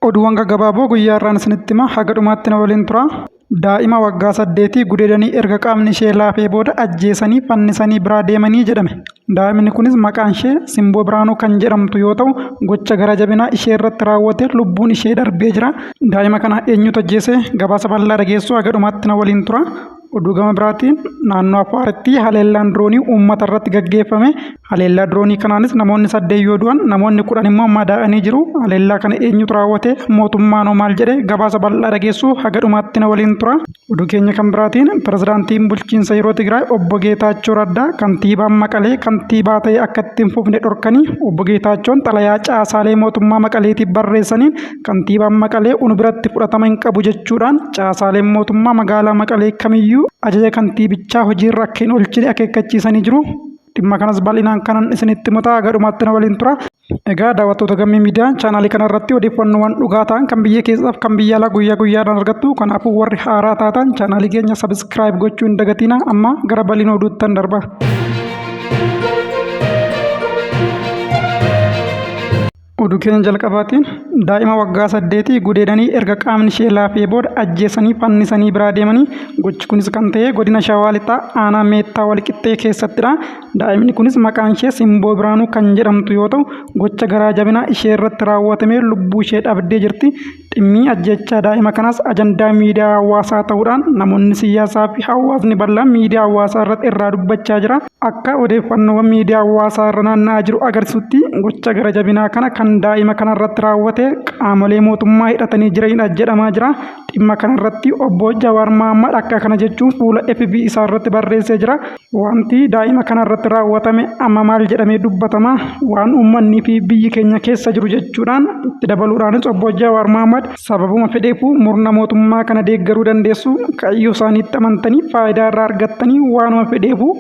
Oduuwwan gaggabaaboo guyyaa irraan isinitti hima, haga dhumaatti na waliin tura. Daa'ima waggaa saddeetii gudeedanii erga qaamni ishee laafee booda ajjeesanii fannisanii biraa deemanii jedhame. Daa'imni kunis maqaan ishee Simboo Biraanuu kan jedhamtu yoo ta'u, gocha gara jabinaa ishee irratti raawwate lubbuun ishee darbee jira. Daa'ima kana eenyutu ajjeese? Gabaasa bal'aa dhageessuu, haga dhumaatti na waliin tura. Oduu gama biraatiin, naannoo Affaaritti haleellaan diroonii uummata irratti gaggeeffame. Haleellaa diroonii kanaanis namoonni 8 yoo du'an, namoonni 10 immoo madaa'anii jiru. Haleellaa kana eenyutu raawwate? Mootummaan hoo maal jedhe? Gabaasa bal'aa dhageessu, haga dhumaatti na waliin tura. Oduu keenya kan biraatiin, pirezidaantiin bulchiinsa yeroo Tigraay obbo Geetaachoo Raddaa kantiibaan Maqalee kantiibaa ta'e akka itti hin fufne dhorkanii. Obbo Geetaachoon xalayaa caasaalee mootummaa Maqaleetiif barreessaniin, kantiibaan Maqalee unu biratti fudhatama hin qabu jechuudhaan, caasaaleen mootummaa magaalaa Maqalee kamiyyuu ajaja kantiibichaa hojiirra akka hin oolchine akeekkachiisanii jiru. Dhimma kanas bal'inaan kanan isinitti himu ta'a, gadhumaatti na waliin tura. Egaa daawwattoota Gammee Miidiyaa, chaanaalii kana irratti odeeffannoowwan dhugaa ta'an kan biyya keessaaf kan biyya alaa guyyaa guyyaadhaan argattu. Kanaafuu warri haaraa taatan chaanaalii keenya subscribe gochuu hin dagatina. Amma gara bal'ina oduuttan darba. Oduu keenya jalqabaatiin, daa'ima waggaa 8 gudeedanii erga qaamni ishee laafee booda ajjeesanii fannisanii biraa deemanii. Gochi kunis kan ta'e godina Shawaa Lixaa, aanaa Meettaa Walqixxee keessattidha. Daa'imni kunis maqaan ishee Simboo Biraanuu kan jedhamtu yoo ta'u, gocha garaa jabinaa ishee irratti raawwatamee lubbuu ishee dhabdee jirti. Dhimmi ajjeechaa daa'ima kanaas ajandaa miidiyaa hawaasaa ta'uudhaan namoonni siyaasaa fi hawaasni bal'aan miidiyaa hawaasaa irratti irraa dubbachaa jira. Akka odeeffannoowwan miidiyaa hawaasaa irra naanna'aa jiru agarsiisutti, gocha gara jabinaa kana kan daa'ima kana irratti raawwate qaamolee mootummaa hidhatanii jiranidha jedhamaa jira. Dhimma kana irratti obbo Jawaar Mahaammad akka kana jechuun fuula FB isaa irratti barreessee jira. Wanti daa'ima kana irratti raawwatame amma maal jedhamee dubbatama, waan uummanni fi biyyi keenya keessa jiru jechuudhaan. Itti dabaluudhaanis obbo Jawaar Mahaammad, sababuma fedheefuu murna mootummaa kana deeggaruu dandeessu, kaayyoo isaaniitti amantanii faayidaa irraa argattanii, waanuma fedheefuu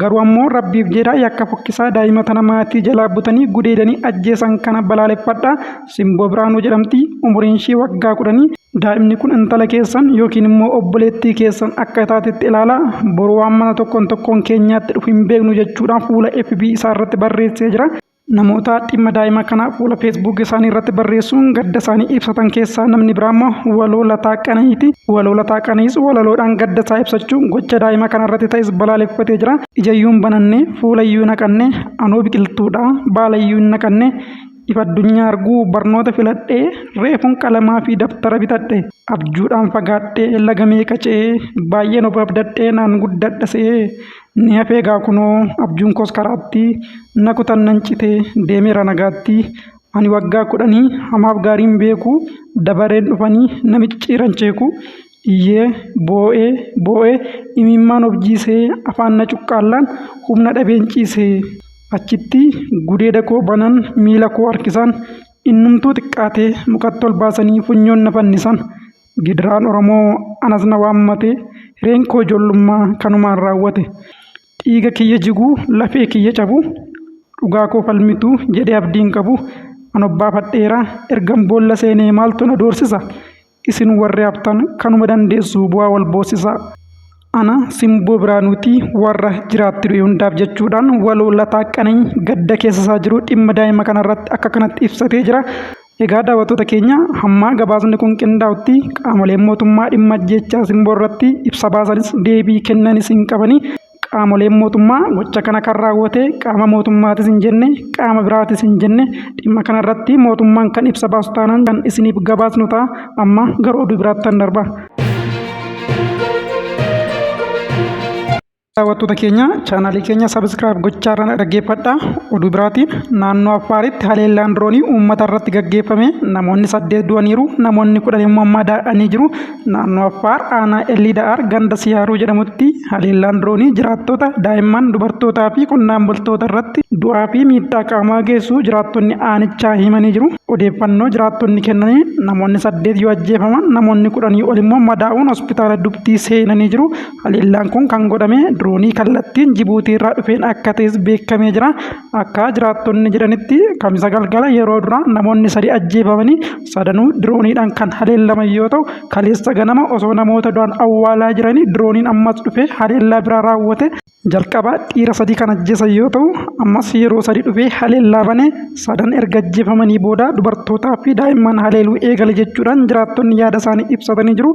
garuu ammoo rabbiif jedhaa yakka fokkisaa daa'ima tana maatii jalaa butanii gudeedanii ajjeesan kana balaaleffadha. Simboo Biraanuu jedhamti, umuriin ishii waggaa 10. Daa'imni kun intala keessan yookiin immoo obboleettii keessan akka taatetti ilaala. Boru waan mana tokkoon tokkoon keenyaatti dhufu hin beeknu jechuudhaan fuula FB isaa irratti barreessee jira. Namoota dhimma daa'ima kanaa fuula Facebook isaanii irratti barreessuun gadda isaanii ibsatan keessaa namni biraa immoo Waloo Lataa Qana'iiti. Waloo Lataa Qana'iis walaloodhaan gadda isaa ibsachuun gocha daa'ima kana irratti ta'es balaaleffatee jira. Ijayyuu hin bananne, fuulayyuu hin haqanne, anoo biqiltuudha, baalayyuu hin naqanne. Ifa addunyaa arguu barnoota filadhee, reefuun qalamaa fi dabtara bitadhe. Abjuudhaan fagaadhee laga meeqa ce'ee, baay'een of abdadhee naan guddadha se'ee. Ni hafee egaa kunoo abjuun koos karaatti, na kutan nan citee deemeera nagaatti. Ani waggaa 10 hamaaf gaariin beeku, dabareen dhufanii na micciiran ceeku. Iyyee boo'ee boo'ee imimmaan of jiisee, afaan na cuqqaallaan humna dhabeen ciisee. Achitti gudeeda koo banan, miila koo harkisan, innumtuu xiqqaatee mukatti ol baasanii funyoon na fannisan. Gidiraan Oromoo anas na waammate, hireen koo ijoollummaa kanumaan raawwate. Dhiiga kiyya jiguu, lafee kiyya cabu, dhugaa koo falmitu jedhee abdiin qabu. An obbaafadheera, ergan boolla seenee maaltu na doorsisa? Isin warri haftan kanuma dandeessu bu'aa wal boossisaa. Ana Simboo Biraanuuti warra jiraatti du'e hundaaf jechuudhaan Waloo Lataa Qanany gadda keessa isaa jiru dhimma daa'ima kanarratti akka kanatti ibsatee jira. Egaa daawwattoota keenya, hamma gabaasni kun qindaa'utti qaamoleen mootummaa dhimma ajjeechaa Simboo irratti ibsa baasanis deebii kennanis hin qabani. Qaamoleen mootummaa gocha kana kan raawwate qaama mootummaatis hin jenne, qaama biraatis hin jenne. Dhimma kana irratti mootummaan kan ibsa baasu taanaan kan isiniif gabaasnu ta'a. Amma gara oduu biraattan darba. Daawwattoota keenya, chaanaalii keenya subscribe gochaa irra dhaggeeffadha. Oduu biraatiin, naannoo Affaaritti haleellaan diroonii uummata irratti gaggeeffame namoonni 8 du'aniiru, namoonni 10 immoo madaa'anii jiru. Naannoo Affaar, aanaa Elliida'aar, ganda Siyaaruu jedhamutti haleellaan diroonii jiraattota, daa'imman, dubartootaa fi qonnaan bultoota irratti du'aa fi miidhaa qaamaa geessu jiraattonni aanichaa himanii jiru. Odeeffannoo jiraattonni kennaniin namoonni 8 yoo ajjeefaman, namoonni 10 ol immoo madaa'uun hospitaala Dubtii seenanii jiru. Haleellaan kun kan godhame diroonii kallattiin Jibuutii irraa dhufeen akka ta'es beekamee jira. Akka jiraattonni jedhanitti, Kamisa galgala yeroo duraa namoonni sadi ajjeefamanii, sadanuu dirooniidhaan kan haleellaman yoo ta'u, kaleessa ganama osoo namoota du'an awwaalaa jiranii dirooniin ammas dhufee haleellaa biraa raawwate. Jalqaba dhiira sadii kan ajjeesan yoo ta'u, ammas yeroo sadi dhufee haleellaa bane. Sadan erga ajjeefamanii booda dubartootaa fi daa'imman haleeluu eegale jechuudhaan jiraattonni yaada isaanii ibsatanii jiru.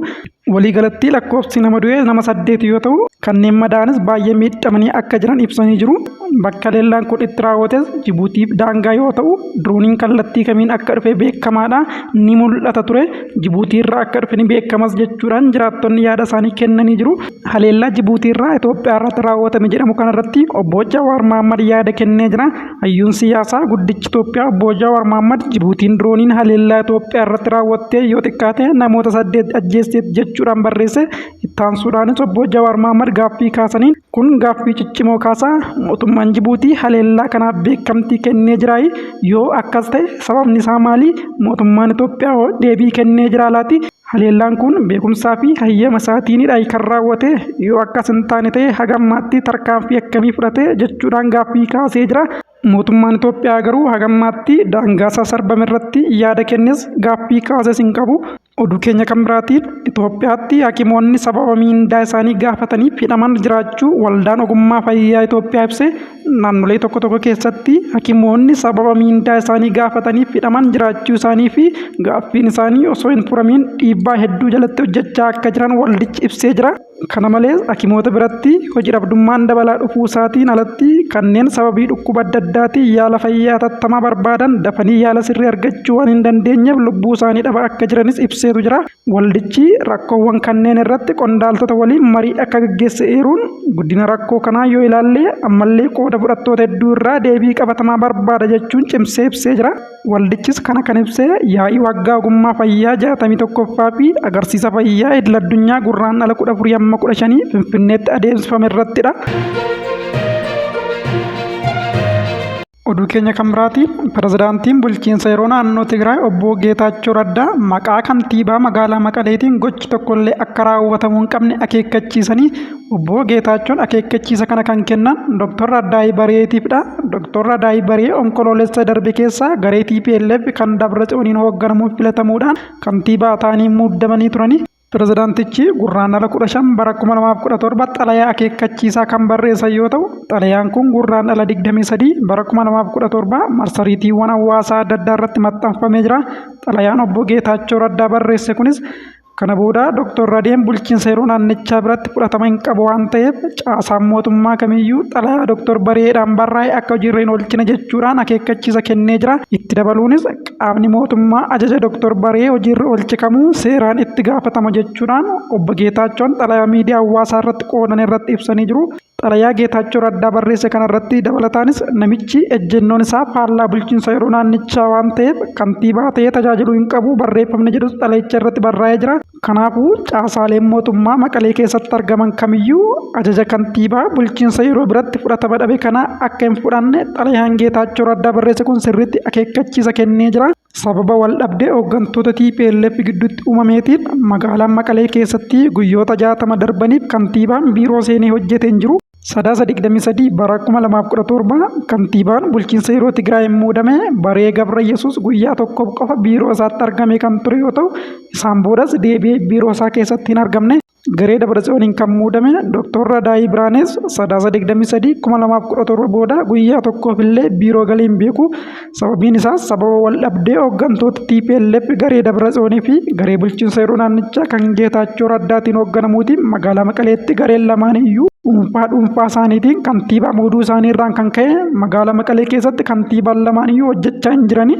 Waliigalatti lakkoofsi nama du'ee nama 8 yoo ta'u, kanneen madaa'anis baay'ee miidhamanii akka jiran ibsanii jiru. Bakka haleellaan kun itti raawwates Jibuutiif daangaa yoo ta'u, dirooniin kallattii kamiin akka dhufe beekamaadha ni mul'ata ture. Jibuutii irraa akka dhufe ni beekamas jechuudhaan jiraattonni yaada isaanii kennanii jiru. Haleellaa Jibuutii irraa Itoophiyaa irratti raawwatame jedhamu kanarratti obbo Jawaar Mahaammad yaada kennee jira. Hayyuun siyaasaa guddichi Itoophiyaa obbo Jawaar Mahaammad Jibuutiin dirooniin haleellaa Itoophiyaa irratti raawwattee yoo xiqqaate namoota 8 ajjeesteetti jechuudhaan barreesse. Ittaansuudhaanis obbo Jawaar Mahaammad gaaffii kaasaniin kun gaaffii ciccimoo kaasa. Mootummaan Jibuutii haleellaa kanaaf beekamtii kennee jiraayi? Yoo akkas ta'e sababni isaa maali? Mootummaan Itoophiyaa hoo deebii kennee jiraa laati? Haleellaan kun beekumsaa fi hayyama isaatiinidha kan raawwate? Yoo akkas hin taane ta'e haga ammaatti tarkaanfii akkamii fudhate? Jechuudhaan gaaffii kaasee jira. Mootummaan Itoophiyaa garuu haga ammaatti daangaasaa sarbame irratti yaada kennes gaaffii kaases hin qabu. Oduu keenya kan biraatiin Itoophiyaatti hakimoonni sababa miindaa isaanii gaafataniif hidhaman jiraachuu Waldaan Ogummaa Fayyaa Itoophiyaa ibse. Naannolee tokko tokko keessatti hakimoonni sababa miindaa isaanii gaafataniif hidhaman jiraachuu isaanii fi gaaffiin isaanii osoo hin furamiin dhiibbaa hedduu jalatti hojjechaa akka jiran waldichi ibsee jira. Kana malees hakimoota biratti hojii dhabdummaan dabalaa dhufuu isaatiin alatti kanneen sababii dhukkuba adda addaatiin yaala fayyaa hatattamaa barbaadan dafanii yaala sirrii argachuu waan hin dandeenyeef lubbuu isaanii dhabaa akka jiranis ibseetu jira. Waldichi rakkoowwan kanneen irratti qondaaltota waliin marii akka gaggeesse eeruun guddina rakkoo kanaa yoo ilaalle ammallee qooda fudhattoota hedduu irraa deebii qabatamaa barbaada jechuun cimsee ibsee jira. Waldichis kana kan ibse yaa'ii waggaa ogummaa fayyaa 61ffaa fi agarsiisa fayyaa idil addunyaa Gurraandhala 14 amma 15 Finfinneetti adeemsifame irrattidha. Oduu keenya kan biraatiin pirezidaantiin bulchiinsa yeroo naannoo Tigraay obbo Geetaachoo Raddaa maqaa kantiibaa magaalaa Maqaleetiin gochi tokkollee akka raawwatamuu hin qabne akeekkachiisanii Obbo Geetaachoon akeekkachiisa kana kan kennan Dr. Raddaayii Bari'eetiifdha. Dr. Raddaayii Bari'ee Onkoloolessa darbe keessa garee tplf kan Dabratsiyooniin hoogganamuun filatamuudhaan kantiibaa ta'anii muuddamanii turani. Pirezidaantichi Gurraandhala 15 bara 2017 xalayaa akeekkachiisaa kan barreessan yoo ta'u, xalayaan kun Gurraandhala 23 bara 2017 marsariitiiwwan hawaasaa adda addaa irratti maxxanfamee jira. Xalayaan Obbo Geetaachoo Raddaa barreesse kunis Kana booda Dr. Radeen bulchiinsa yeroo naannichaa biratti fudhatama hin qabu waan ta'eef caasaan mootummaa kamiyyuu xalayaa Dr. Bari'eedhaan barraa'e akka hojiirra hin oolchine jechuudhaan akeekkachiisa kennee jira. Itti dabaluunis qaamni mootummaa ajaja Dr. Bari'ee hojiirra oolche kamuu seeraan itti gaafatama jechuudhaan Obbo Geetaachoon xalayaa miidiyaa hawaasaa irratti qoodan irratti ibsanii jiru. Xalayaa Geetaachoo Raddaa barreesse kanarratti dabalataanis namichi ejjennoon isaa faallaa bulchiinsa yeroo naannichaa waan ta'eef kantiibaa ta'ee tajaajiluu hin qabu barreeffamni jedhus xalayicha irratti barraa'ee jira. Kanaafuu caasaaleen mootummaa Maqalee keessatti argaman kamiyyuu ajaja kantiibaa bulchiinsa yeroo biratti fudhatama dhabe kana akka hin fudhanne xalayaan Geetaachoo Raddaa barreesse kun sirriitti akeekkachiisa kennee jira. Sababa waldhabdee hooggantoota tplf gidduutti uumameetiin magaalaa Maqalee keessatti guyyoota 60 darbaniif kantiibaan biiroo seenee hojjete hin jiru. Sadaasa 23 bara 2017 kantiibaan bulchiinsa yeroo Tigraayiin muudame Baree Gabra Yesuus guyyaa tokkoof qofa biiroo isaatti argamee kan ture yoo ta'u, isaan boodas deebi'ee biiroo isaa keessatti hin argamne. Garee Dabratsiyooniin kan muudame Dr. Radaayii Biraanees Sadaasa 23, 2017 booda guyyaa tokkoof illee biiroo galee hin beeku. Sababiin isaas sababa wal dhabdee hooggantoota tplf garee Dabratsiyoonii fi garee bulchiinsa yeroo naannichaa kan Geetaachoo Raddaatiin hoogganamuutiin magaalaa Maqaleetti gareen lamaan iyyuu dhuunfaa dhuunfaa isaaniitiin kantiibaa muuduu isaanii irraan kan ka'e magaalaa Maqalee keessatti kantiibaan lamaan iyyuu hojjechaa hin jirani.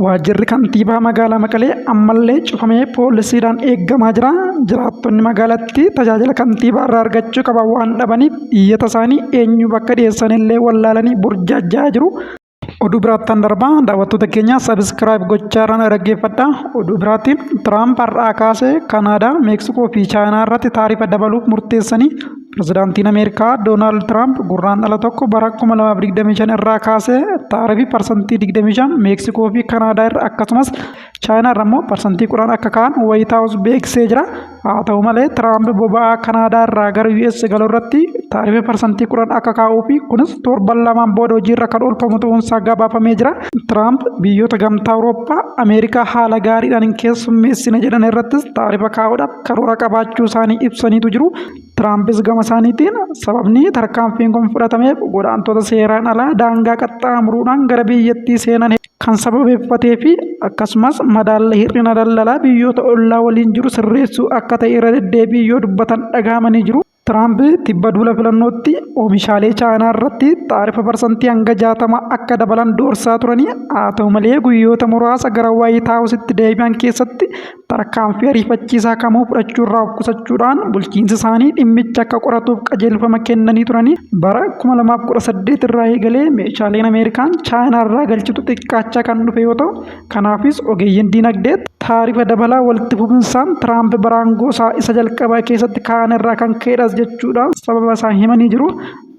Waajjirri kantiibaa magaalaa Maqalee ammallee cufamee poolisiidhaan eeggamaa jira. Jiraattonni magaalattii tajaajila kantiibaa irraa argachuu qaban waan dhabaniif iyyata isaanii eenyu bakka dhiyeessanillee wallaalanii burjaajja'aa jiru. Oduu biraattan darbaa daawwattoota keenya sabiskiraayib gochaa irraan dhaggeeffadha. Oduu biraatiin Tiraamp har'aa kaasee Kanaadaa, Meeksikoo fi Chaayinaa irratti taarifa dabaluuf murteessanii Pirezidaantiin Ameerikaa Doonaald Tiraamp Gurraandhala 1 bara 2025 irraa kaasee taarifii parsantii 25 Meeksikoo fi Kanaadaa irra akkasumas Chaayinaa irra immoo parsantii 10 akka ka'an Waayit Haawus beeksisee jira. Haa ta'u malee Tiraamp boba'aa Kanaadaa irraa gara US galu irratti taarifii parsantii 10 akka kaa'uu fi kunis torban lamaan booda hojiirra kan oolfamu ta'uunsaa gabaafamee jira. Tiraamp biyyoota gamtaa Awurooppaa Ameerikaa haala gaariidhaan hin keessummeessine jedhan irrattis taarifa kaa'uudhaaf karoora qabaachuu isaanii ibsaniitu jiru. Tiraampis gama isaaniitiin sababni tarkaanfiin kun fudhatameef godaantota seeraan alaa daangaa qaxxaamuruudhaan gara biyyattii seenan kan sababeeffatee fi akkasumas madaalla hir'ina daldalaa biyyoota ollaa waliin jiru sirreessuu akka ta'e irra deddeebiin yoo dubbatan dhagahamanii jiru. Tiraamp tibba duula filannootti oomishaalee Chaayinaa irratti taarifa parsantii hanga 60 akka dabalan doorsisaa turanii, haa ta'u malee guyyoota muraasa gara Waayit Haawusitti deebi'an keessatti tarkaanfii ariifachiisaa kamuu fudhachuurraa of qusachuudhaan bulchiinsi isaanii dhimmicha akka qoratuuf qajeelfama kennanii turanii. Bara 2018 irraa eegalee meeshaaleen Ameerikaan Chaayinaa irraa galchitu xiqqaachaa kan dhufe yoo ta'u, kanaafis ogeeyyiin diinagdee taarifa dabalaa walitti fufinsaan Tiraamp bara aangoo isaa isa jalqabaa keessatti kaa'an irraa kan ka'edhas jechuudhaan sababa isaa himanii jiru.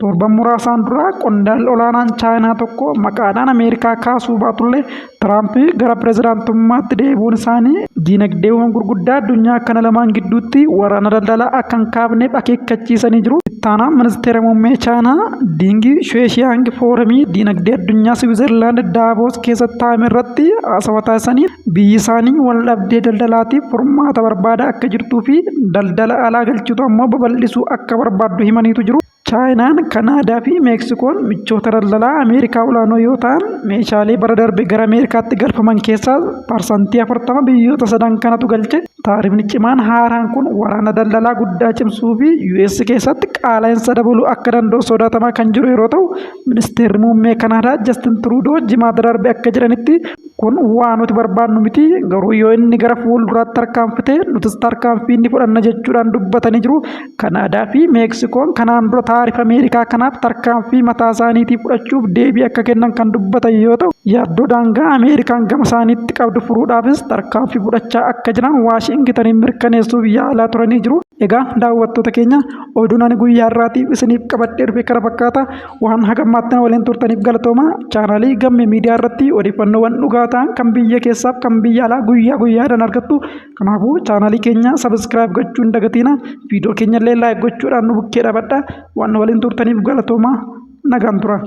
Torban muraasaan dura qondaalli olaanaan Chaayinaa tokko maqaadhaan Ameerikaa kaasuu baatullee, Tiraamp gara pirezidaantummaatti deebi'uun isaanii diinagdeewwan gurguddaa addunyaa kana lamaan gidduutti waraana daldalaa akka hin kaafneef akeekkachiisanii jiru. Ittaanaan ministeera muummee Chaayinaa Diingi Shu'eeshiyaang fooramii diinagdee addunyaa Siwiizerlaand Daavoos keessatti taa'ame irratti haasawa taasisaniin, biyyi isaanii wal dhabdee daldalaatiif furmaata barbaadaa akka jirtuu fi daldala alaa galchitu ammoo babal'isuu akka barbaaddu himaniitu jiru. Chaayinaan, Kanaadaa fi Meeksikoon michoota daldalaa Ameerikaa olaanoo yoo ta'an, meeshaalee bara darbe gara Ameerikaatti galfaman keessaa parsantii 40 biyyoota sadan kanatu galche. Taarifni cimaan haaraan kun waraana daldalaa guddaa cimsuu fi US keessatti qaala'insa dabaluu akka danda'u sodaatamaa kan jiru yeroo ta'u, ministeerri muummee Kanaadaa Justin Trudeau Jimaata darbe akka jedhanitti, "Kun waan nuti barbaannu miti, garuu yoo inni gara fuulduraatti tarkaanfate nutis tarkaanfii ni fudhanna" jechuudhaan dubbatanii jiru. Kanaadaa fi Meeksikoon kanaan dura taarifa Ameerikaa kanaaf tarkaanfii mataa isaaniitii fudhachuuf deebii akka kennan kan dubbatan yoo ta'u, yaaddoo daangaa Ameerikaan gama isaaniitti qabdu furuudhaafis tarkaanfii fudhachaa akka jiran Waashingitaniin mirkaneessuuf yaalaa turanii jiru. Egaa daawwattoota keenya, oduun ani guyyaa har'aatiif isiniif qabadhee dhufe kana fakkaata. Waan hagammaatti na waliin turtaniif galatooma. Chaanaalii Gammee Miidiyaa irratti odeeffannoowwan dhugaa ta'an kan biyya keessaaf kan biyya alaa guyyaa guyyaadhaan argattu. Kanaafuu chaanaalii keenya subscribe gochuu hin dagatiina. Viidiyoo keenya illee like gochuudhaan nu bukkee dhaabadha. Waan nu waliin turtaniif galatooma. Nagaan tura.